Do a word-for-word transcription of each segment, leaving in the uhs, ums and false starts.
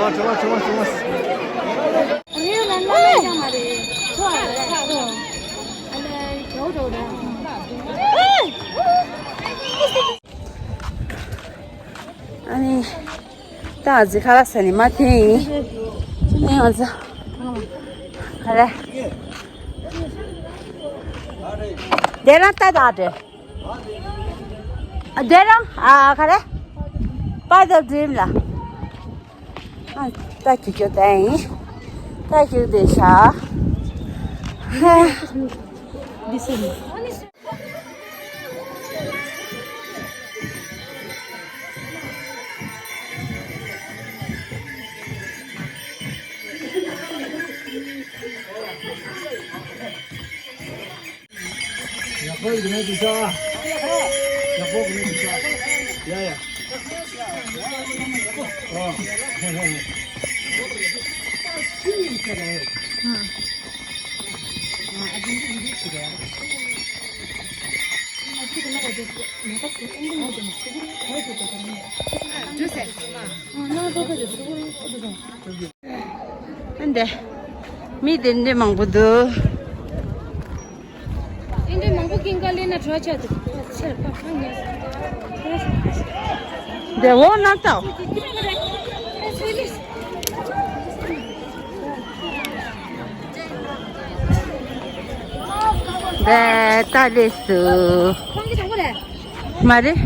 ཨ་ནི། ད་ང་ཚོ་ཁ་ལག་ཟ་ནི་མ་ཐོན་ཡིན། ཨ་ནི་ང་ཚོ། ག་རེ། དེ་རང་ལྟ་དང་འདྲེ། དེ་རང་ཨ་ག་རེ། Path of Dream ལ། ཨ་ལྟ་ཁྱུ་ཁྱུ་དེ་ཡིན། ལྟ་ཁྱུ་དེ་ཤ། ཡག་པོ་ཡིན་ན་འདུག་ཤག་ཡག་པོ་ཡིན་ན་འདུག་ཤག་ཡ་ཡ། ཨོ། འདི། མི་དེ་འདྲ་མང་པོ་འདུག་འདི་འདྲ་མང་པོ་ཀིང་ཀ་ལེ་ན་གྲོ་ཆ་འདུག་ཆར་པ་ཁང་ངེ། འདི་འོ་ན་ཏོ། འདི་ཏ་ལེ་སུ། ཁོང་གི་དང་པོ་རེད། མ་རེད།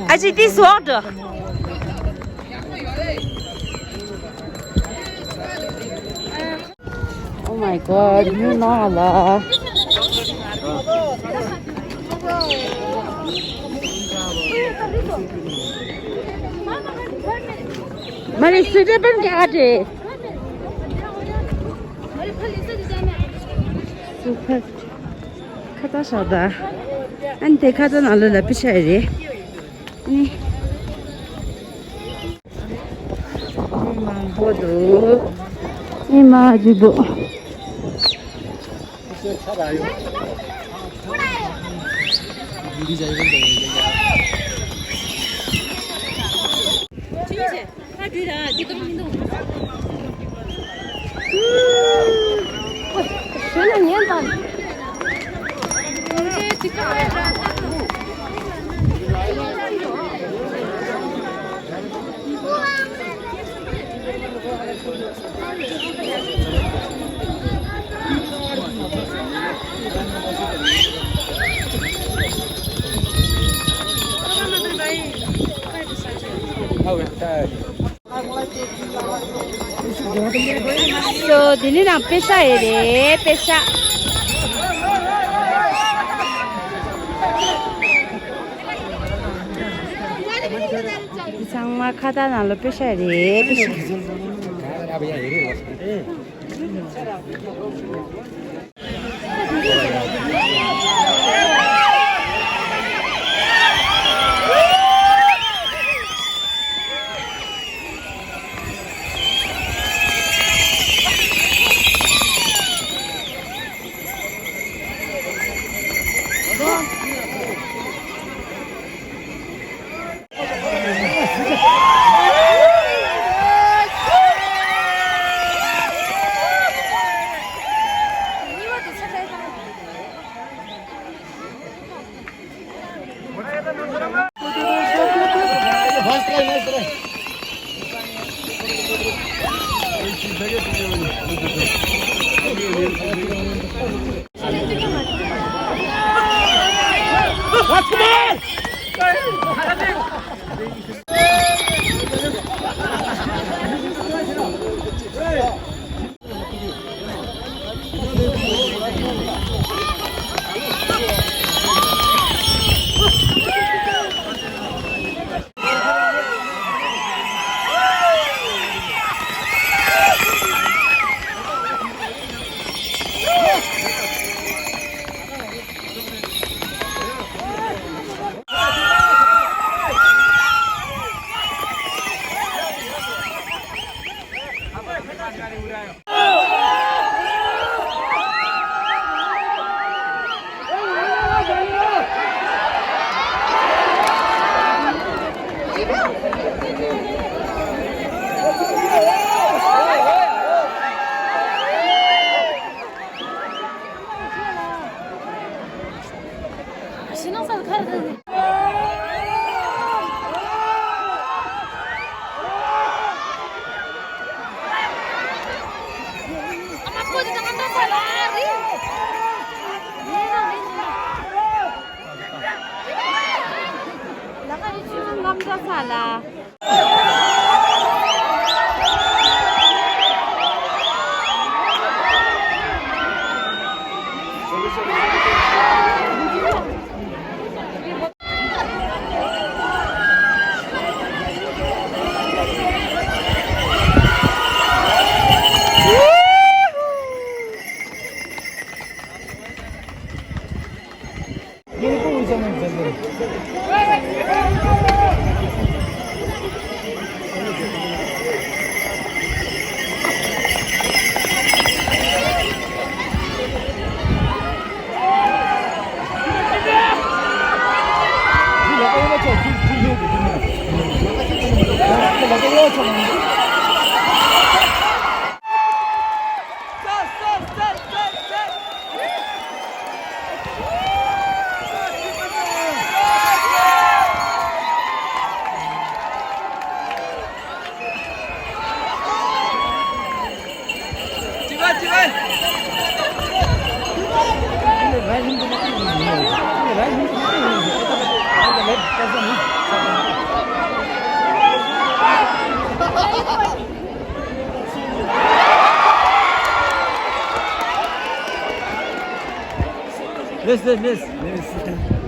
Actually, this water. Oh my God, you know la. Mari, suitable kya ade? Super. ཁ་བཏགས་བཞག་ད། ཨ་ནི་དེ་ཁ་བཏགས་ནང་ལོགས་ལ་པེ་ཤ་ཡོད་རེད། ཨ་ནི། མི་མང་པོ་འདུག་མི་མང་ཅིག་འདུག So, དེ་ནི་ནང་པེ་ཤ་ཡོད་རེད། པེ་ཤ། ཚང་མ་ཁ་བཏགས་ནང་ལ་པེ་ཤ་ཡོད་རེད། པེ་ཤ། ཁམས་བཟོ་ས་ལ། Miss, miss, miss. Miss, miss.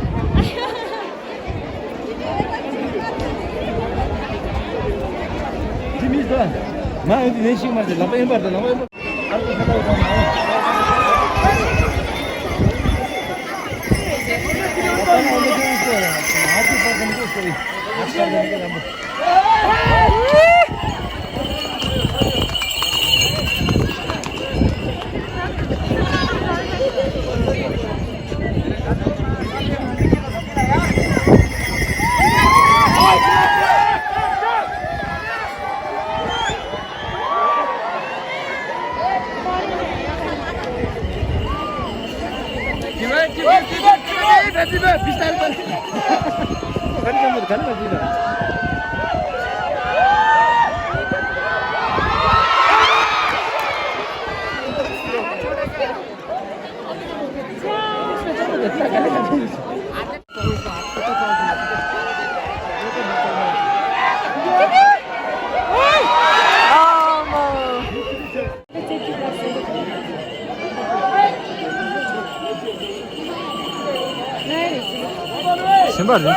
ཞིམ་པ་རེད།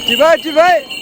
ཅི་བས་ཅི་བས།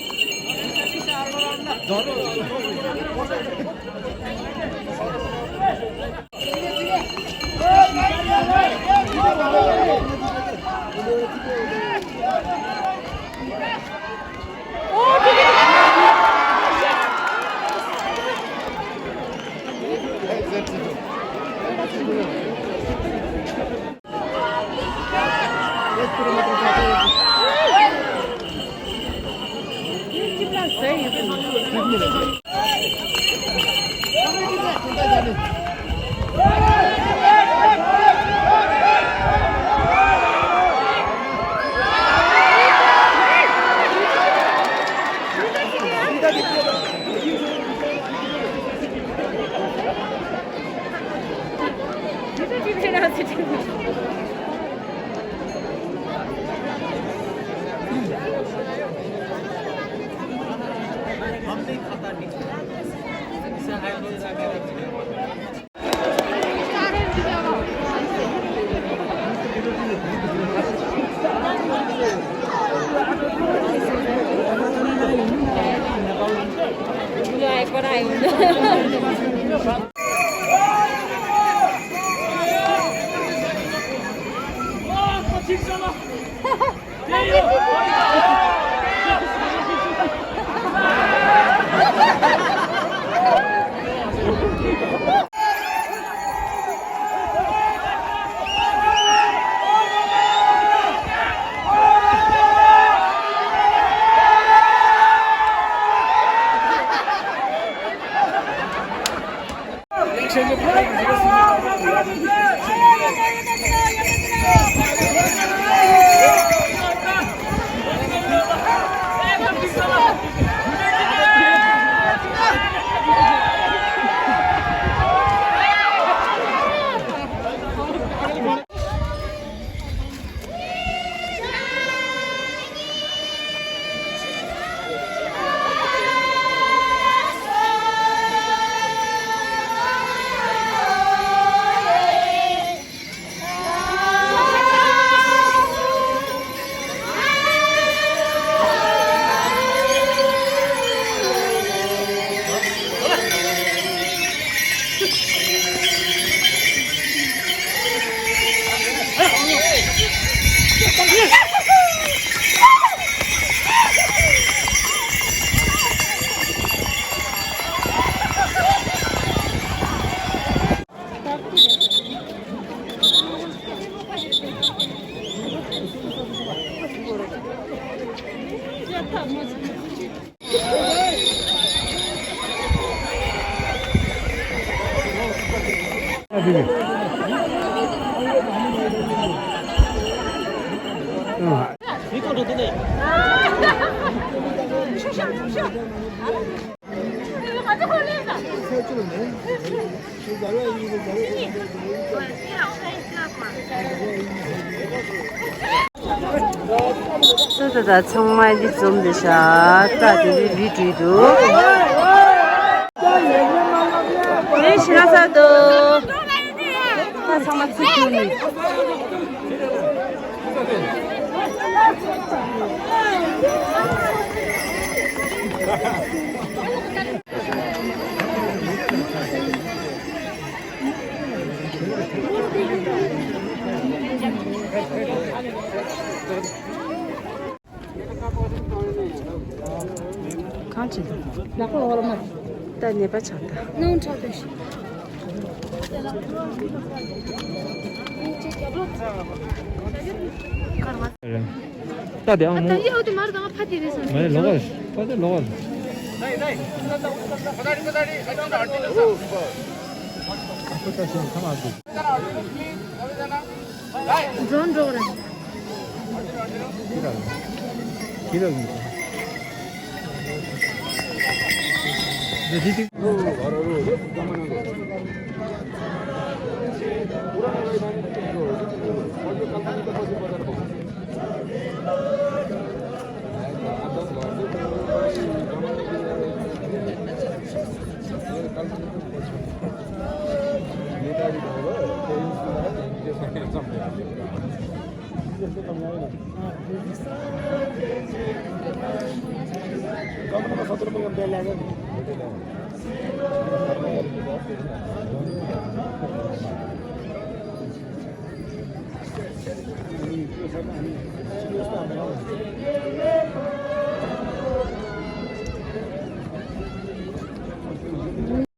ད་ད་ད་ཚང་མ་འདི་འཛོམས་ཏེ་ཤག་ད་དེ་འདྲའི་ལུས་བྲིས་འདུག་དེ་ཤི་ན་ས་དོ། ད་ཚང་མ་ཚིག་ཐུག་ནི། གང་བྱེད་འདུག་ལག་པ་འོར་མ། ད་ནད་པ་ཆགས་ད། ནང་ཁྲག་ཏུ་ཤི། ད་དེ་ཨང་མོ། ད་ཡའོ་དེ་མར་དང་ཕ་དེ་རེད་སམ། མ་ལོག་པ་ད་དེ་ལོག་པ། འགྲོ་འགྲོ་རེད།